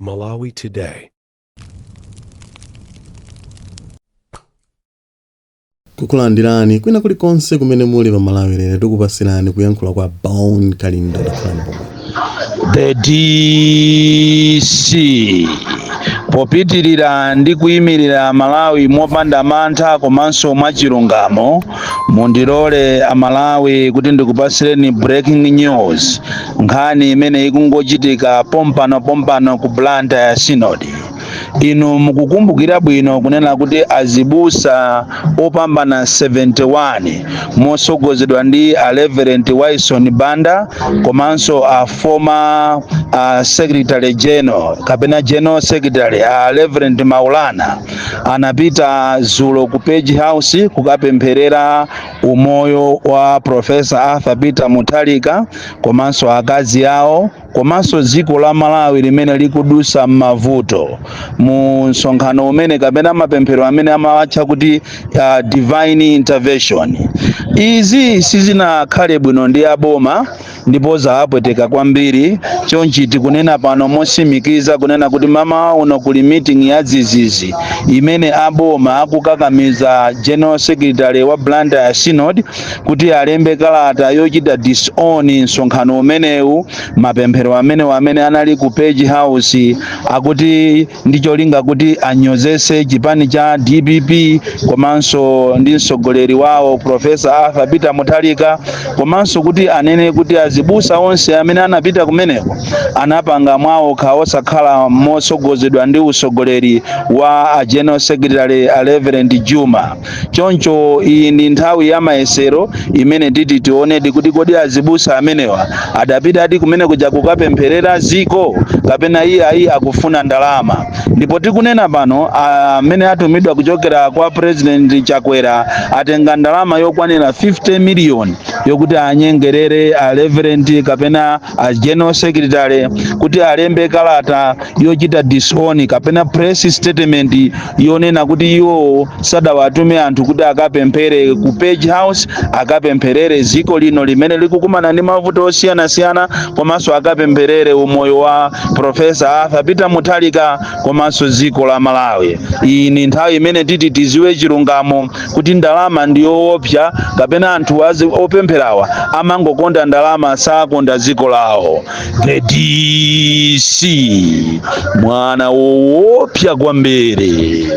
Malawi Today. Kukulandirani kwina kulikonse kumene muli pa Malawi Lero, tikupasirani kuyankhula kwa Bon Kalindo. Takhalani pomwe. The DC popitirira ndi kuyimirira Malawi mopanda mantha komanso mwachilungamo, mundilole Amalawi kuti ndikupasireni breaking news, nkhani imene ikungochitika pompano pompano ku Blantyre Synod. Inu mukukumbukira bwino kunena kuti azibusa opambana 71 mosogozedwa ndi a Reverend Wyson Banda komanso a former secretary general kapena general secretary a Reverend Maulana anapita zulo ku Page House kukapempherera umoyo wa Professor Arthur Peter Mutharika komanso akazi awo komanso dziko la Malawi limene likudusa m'mavuto, mu msonkhano umene kapena mapemphero amene amawatcha kuti divine intervention. Izi sizinakhale bwino ndi aboma ndipo zaapweteka kwambiri. Chonchi tikunena pano mosimikiza kunena kuti mamawa uno kuli meeting ya dzidzidzi imene aboma akukakamiza general secretary wa Blantyre Synod kuti alembe kalata yochita disown msonkhano umenewu, mapemphero amenewo amene anali ku Page House, akuti ndi cholinga kuti anyozese chipani cha DPP komanso ndi mtsogoleri wawo Professor Arthur Peter Mutharika, komanso kuti anene kuti azibusa onse amene anapita kumeneko anapanga mwaokha osakhala mosogozedwa ndi usogoleri wa a general secretary a Reverend Juma. Choncho iyi ndi nthawi ya mayesero imene titi tionedi kuti kodi azibusa amenewa adapita ati kumene kuja kukapempherera ziko kapena iye ayi akufuna ndalama. Ndipo tikunena pano amene atumidwa kuchokera kwa President Chakwera atenga ndalama yokwanira 50 million yokuti anyengerere a Reverend kapena a general secretary kuti alembe kalata yochita disown kapena press statement yonena kuti iwo sadawatume anthu kuti akapemphere ku Page House, akapempherere ziko lino limene likukumana ndi mavuto osiyanasiyana, komanso akapempherere umoyo wa Professor Arthur Peter Mutharika komanso dziko la Malawi. Iyi ni nthawi imene titi tiziwe chilungamo kuti ndalama ndi yoopsa kapena anthu opempherawa amangokonda ndalama, sakonda dziko lawo. The DC, mwana woopsa kwambiri.